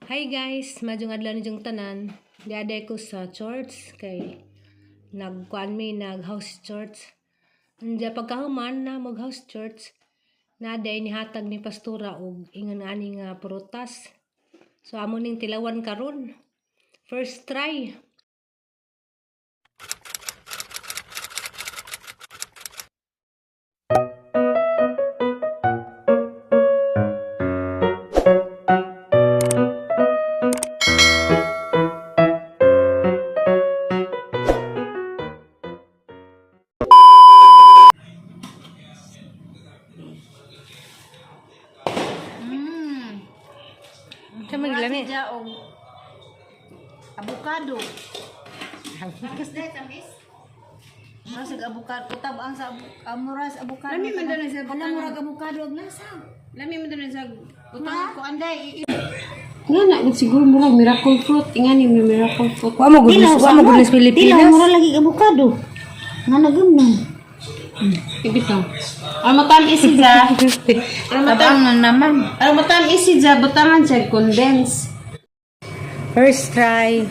Hi guys, maayong adlaw ninyong tanan. Diaday ko sa church kay nagkuan mi nag house church. Unya pagkahuman na mag house church, naday nihatag ni pastora og ingon ani nga prutas. So amo ning tilawan karon. First try. Sa man lami. Siya og avocado. Tamis dai tamis. Murag avocado utab ang sa amuras avocado. Lami man daw na sa Hala murag avocado og lasa. Lami man daw sa butangan ko anday. Nga na, siguro murag miracle fruit. Ingani may miracle fruit. Wa mo gud wa mo gud sa Pilipinas. Dila mura lagi avocado. Nga nagumnon. Ibitaw. Ang matamis siya. Ang Tabang na naman. Ang matamis siya, butangan siya condense. First try.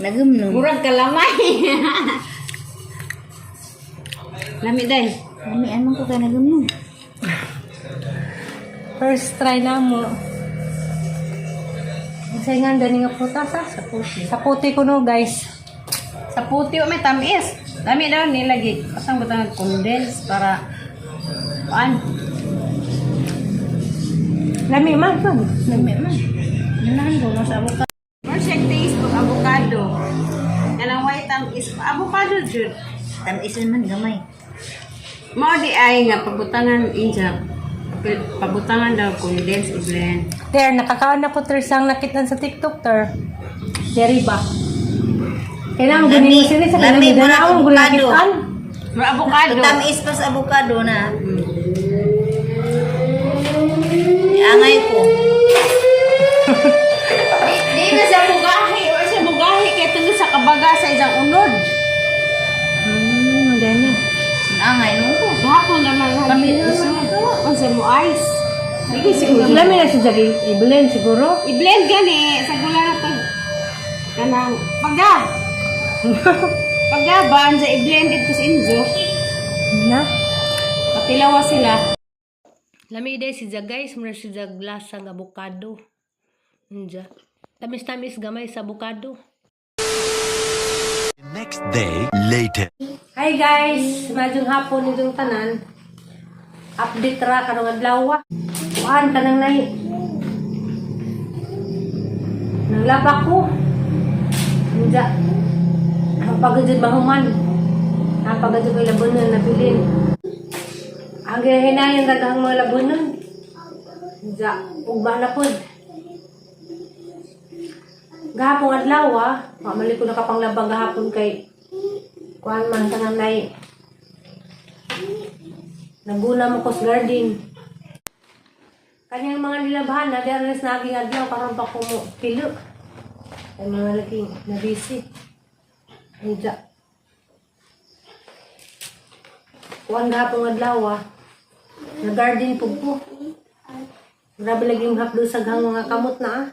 Nagumnon. Murag kalamay. Lami day. Lami anong ko kay nagumnon. First try na mo. Ang nga dani nga prutas ah. Sa puti. Sa puti ko no guys. Sa puti o may tamis. Lami daw nilagi. Pasang butangan condense para kuan. Lami man man. Lami man. Ganahan ko no sa avocado. More siya taste of avocado. Kanang white tamis. Avocado jud. Tamis man gamay. Mao di ay nga pabutangan inja. Pabutangan daw condense i-blend. Ter, nakakaon na ko ter sang nakitan sa TikTok ter. Deri ba? Kailangan gunin mo sila sa Lami, kanang murag ganaon avocado. gunakitan. Mura avocado. Tamis pa sa avocado na. Angay ko. Di, di na siya bugahi. Wa siya bugahi kay tungod sa kabaga sa isang unod. Dani. Angay nung ko. Gahapon naman kami. Unsa mo ice? Sige siguro. Lami na siya jagi i-blend siguro. I-blend gani sa gula na to. Kanang paga. Paga ba sa i-blend dito sa Inzo. Na. Patilawa sila. Lami day si Jag guys, mura si Jag lasang avocado. Unja. Tamis-tamis gamay sa avocado. Next day, later. Hi guys, maayong hapon ninyong tanan. Update ra karong adlaw. Kuan tanang nay. Nanglaba ko. Unja. Ang jud mahuman. Napagod jud ko'y labunon nabilin. Ang gihinayan daghang mga labunon. Unja, ugma na pod. Gahapon adlaw ah, wa man ko nakapanglaba gahapon kay kuan man kanang nay naguna mo ko sa garden. Kanyang mga nilabhan na dere sa naging adlaw karon pa ko mo pilo. Ay mga laging na busy. Unja. Kuan gahapon adlaw ah. Na garden pug ko. Grabe lagi yung hapdo sa gang mga kamot na ah.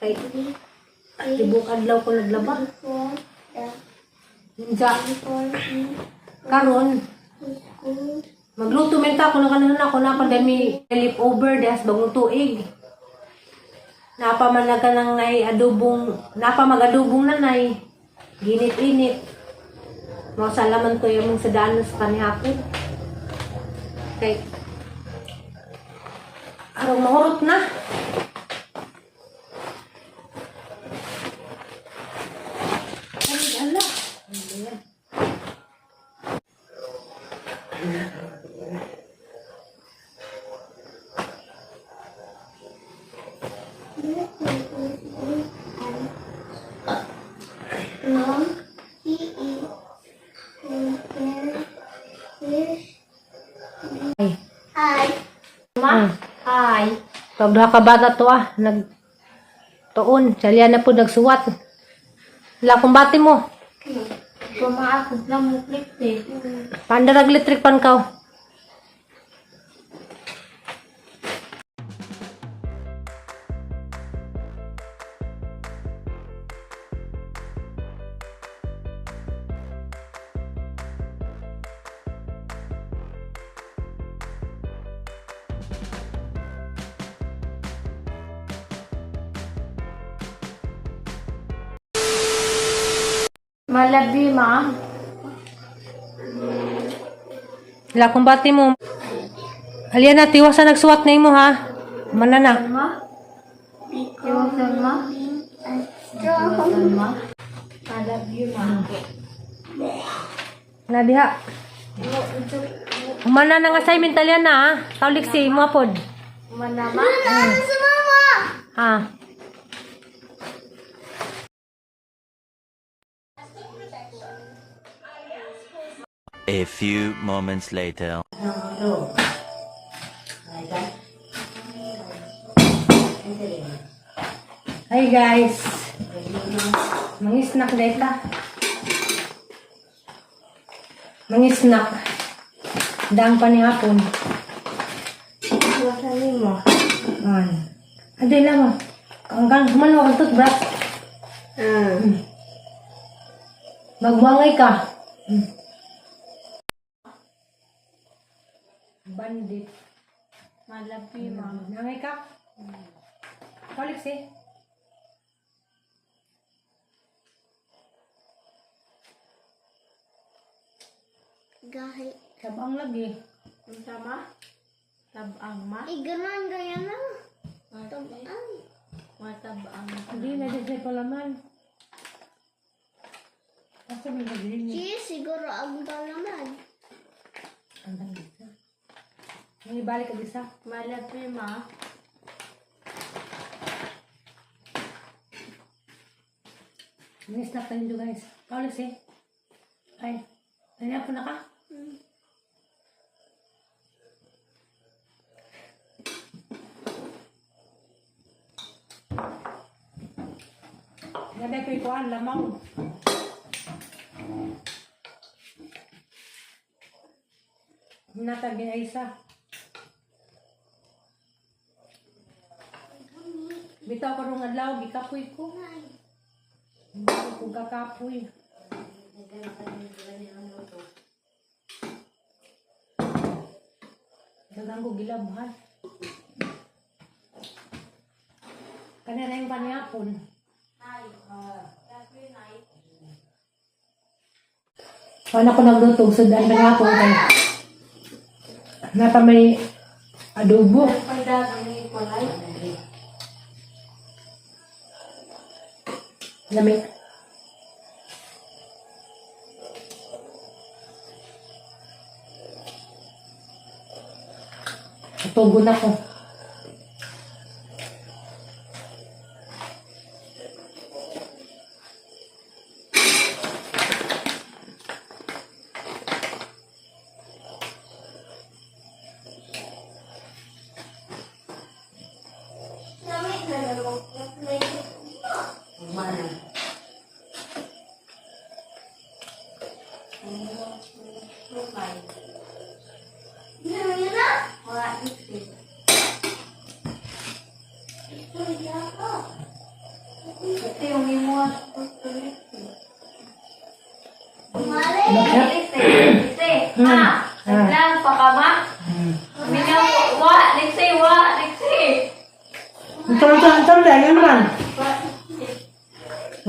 Kay tibok adlaw ko naglaba. Unja. Karon magluto man ta kuno kanon ako na pandemi leftover das bagong tuig. Napa man na ka ng nay adobong, napa magadobong nanay. Ginit-init. Mao salaman ko yung sa daan sa panihapon. Kay arong mahurot na. Ay, ala. Ano ba yan? Ay. Hi. Ma. Hi. Pag duha ka bata to ah, nag tuon, salya na po nagsuwat. Wala kumbati mo. Kumaakot lang mo click eh. Pandarag electric pan kaw. Malabi, ma. La kumbati mo. Aliana, tiwasan nagsuwat na imo ha. Manana. Ma? Iwasan, ma? Strong. Ma? Malabi, ma. Na diha. Humana ng assignment, Aliana ha. Tawlik si mo pod. Manama? Ano sa mama? Ha. A few moments later. Hi guys. Mangisnak deta. Mangisnak. Daang pa ni hapon. Iwasan mo. An. Ade lang mo. Ang kang humano ang toothbrush. Magwangay ka. Bandit. Malabi, ma. Nangay ka. Balik si. Gahi. Tabang lagi. Unsa, ma? Tabang, ma? Ay, ganun, ganyan na. Tabang. Matabang. Hindi na dyan siya palaman. Kasi may nag-linis. Cheese, siguro ang palaman. Ang dami isa. May ibalik ka isa. Malabi, ma. Minis na tayo guys. Paulis eh. Ay. Ano po na ka? Ganda ko ikuan, lamaw. Natagin ay isa. Bitaw ko rong adlaw, gikapoy ko. Hindi ko kakapoy. Dagang ko gilabhan. Kanina yung panihapon. Paano ko nagluto? Sudan panihapon kay. Nata may adobo. Lamig. Tugon ako. Lamig na naman. Ano na? Ito yung imo. Mali. Ite, ah, naglang pa ka ma? Minaw, wa, liksi, wa, liksi. Ito, ito, ito, ito, ano man?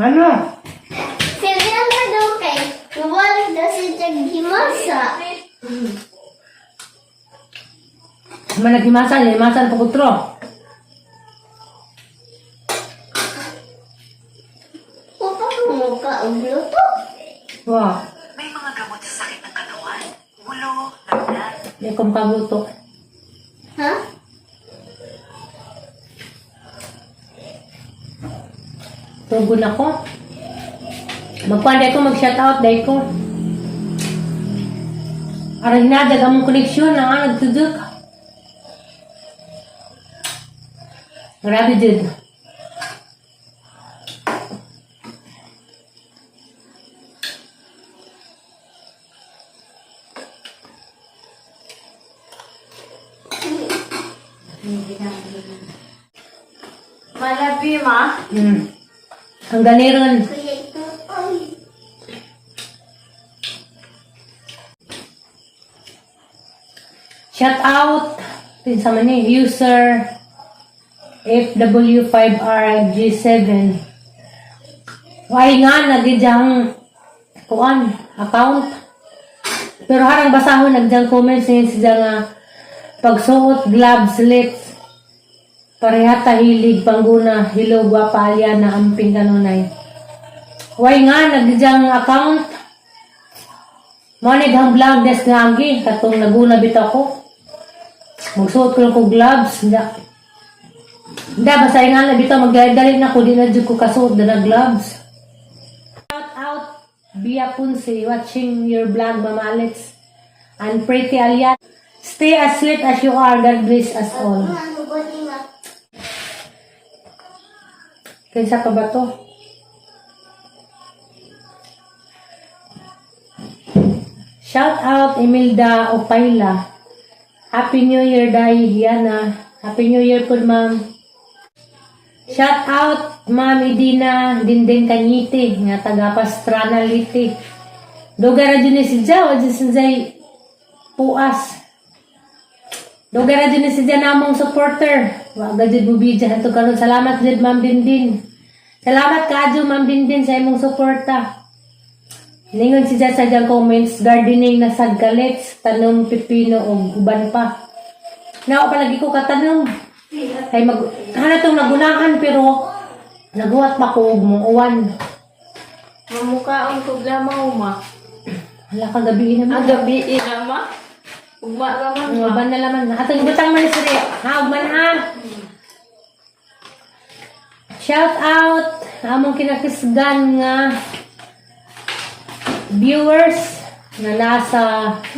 Ano? Sabihan na daw kay, Nawalik na si Jaghimasa. Managhimasan, himasan pa kutro. Upang kumuka ang luto. Wow. May mga gamot sa sakit ng katawan, ulo, lagnat, Hindi ko makaguto. Ha? Tugon ako. Magkuhan ko, mag-shout out dahil ko. Aray hinadag among koneksyon na nga nagtudok. Grabe jud. Malabi, ma. Ang ganiron. Kuya ito. Ay. Shout out sa man ni user FW5RG7. Why nga nagidyang kuan account. Pero harang basahon nagdiyang comments niya siya nga pagsuot gloves lips parehata hilig pangguna hello gwapa Aliana amping kanunay. Way nga nagdiyang account. Mo ni dihang vlog des nga agi katong naguna bitaw ko. Magsuot ko lang ko gloves. Nda. Nda basta nga na bitaw magdali na ko di na jud ko kasuot na gloves. Shout out Bia Punsi watching your vlog, Mama Alex. And pretty Alian. Stay as sweet as you are. God bless us all. Ano ba ni ma? Kinsa pa ba to? Shout out Emilda Opaila. Happy New Year, Day Diana. Happy New Year po, ma'am. Shout out Ma'am Idina Dinding Kanyite nga taga Pastrana Liti. Dugay ra jud ni si Jaw, jud si Jay puas. Dugay ra jud ni si Jay namong supporter. Wa ga jud mubidya hanto karon. Salamat jud, Ma'am Dindin. Salamat kaadyo, Ma'am Dindin, sa imong suporta. Ningon si Jay sa diyang comments, gardening na sa galets, tanom pipino og uban pa. Nao palagi ko katanom. Ay mag hana tong nagunahan pero naguwat pa ko og mo uwan. Mamukaon ko lamaw ma. Hala ka gabi naman. Ang gabi ina ma. Ugma ra man Ang ma. uban na laman. Atong butang man siri. Ha, ugman ha. Shout out among kinakisgan nga viewers na nasa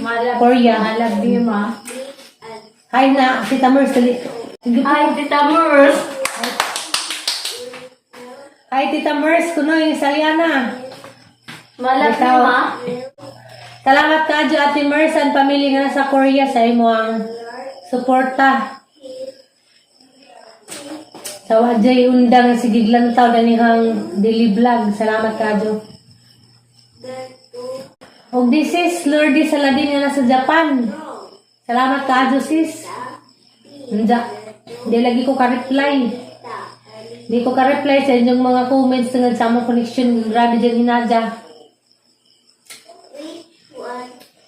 Malab Korea. Malab ma. Hi na, Tita Merce. Dali. Sige po. Ay, Tita Merce. Hi, Tita Merce. Kuno yung Saliana. Malab Ikaw. ma. Salamat kaadyo, Ate Merce and pamilya nga nasa Korea sa imo ang suporta. Sa wajay undang sige lantaw danihang daily vlog. Salamat kaadyo. Og this is Lourdes Saladin nga nasa Japan. Salamat kaadyo, sis. Nja, di lagi ko ka-reply. Di ko ka-reply sa inyong mga comments tungod sa among connection. Grabe dyan hinadya.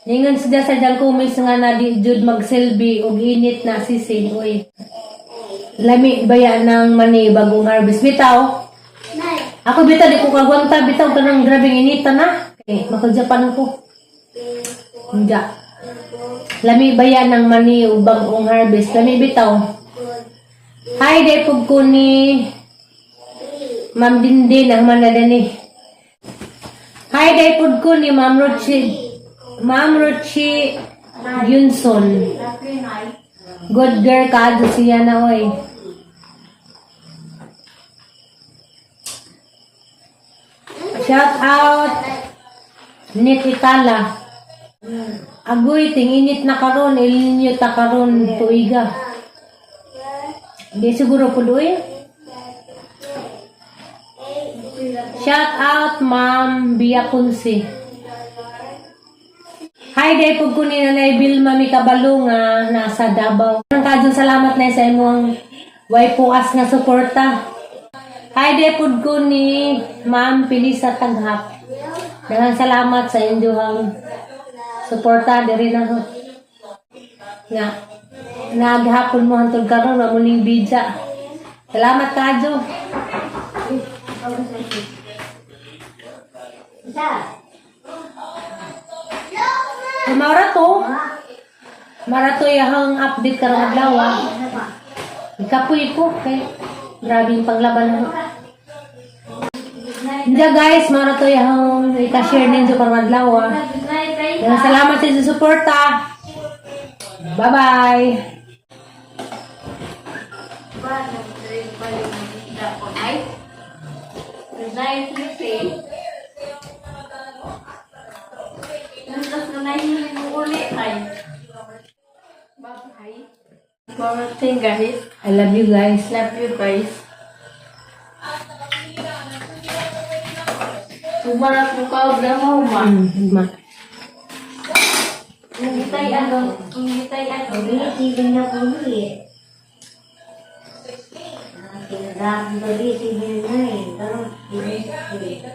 Ningon siya sa diyang comments nga na di jud magselbi og init na sisi. Uy. Lami baya ng mani bagong harvest. Bitaw. Nay. Ako bitaw di ko kagwanta bitaw kanang grabeng inita na. Eh, maka-Japan ko. Hindi. Lami baya ng mani ug bagong harvest. Lami bitaw. Hi, day pug ko ni Ma'am Dindin ang manadani. Hi, day pud ko ni Ma'am Rochi. Ma'am Rochi Yunson. Good girl ka siya na oy. Shout out Nick Itala. Agoy, tinginit na karon, ilinyo ta karon tuiga. Di siguro po doy. Shout out Ma'am Bia Kunsi. Hi, day po ko ni Nanay Vilma Mikabalo nga nasa Davao. Ang kajong salamat na sa imong way puas nga suporta. Hi, day po ko ni Ma'am Pilisa Taghap. Daghang salamat sa inyong suporta diri na ho. Nga naghapon mo hantod karon wa mo ning bidya. Salamat kadyo. Mara to. Mara to yahang update karong adlaw. Ah. Ikapoy ko kay grabe yung panglaban na. Hindi guys, mara to yahang ika-share ninyo karong adlaw. Ah. Daghang salamat sa inyong suporta. Bye-bye. Bye guys. I love you guys. Love you guys. Umarak mo ka og lamaw ma. Ma. Ngitay ano, ngitay ano. Sige na po eh. Tinagam gabi, sige na eh. Pero, sige.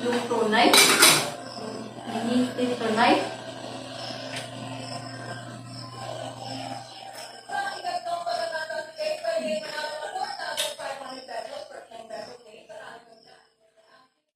Yung tunay. Yung tunay.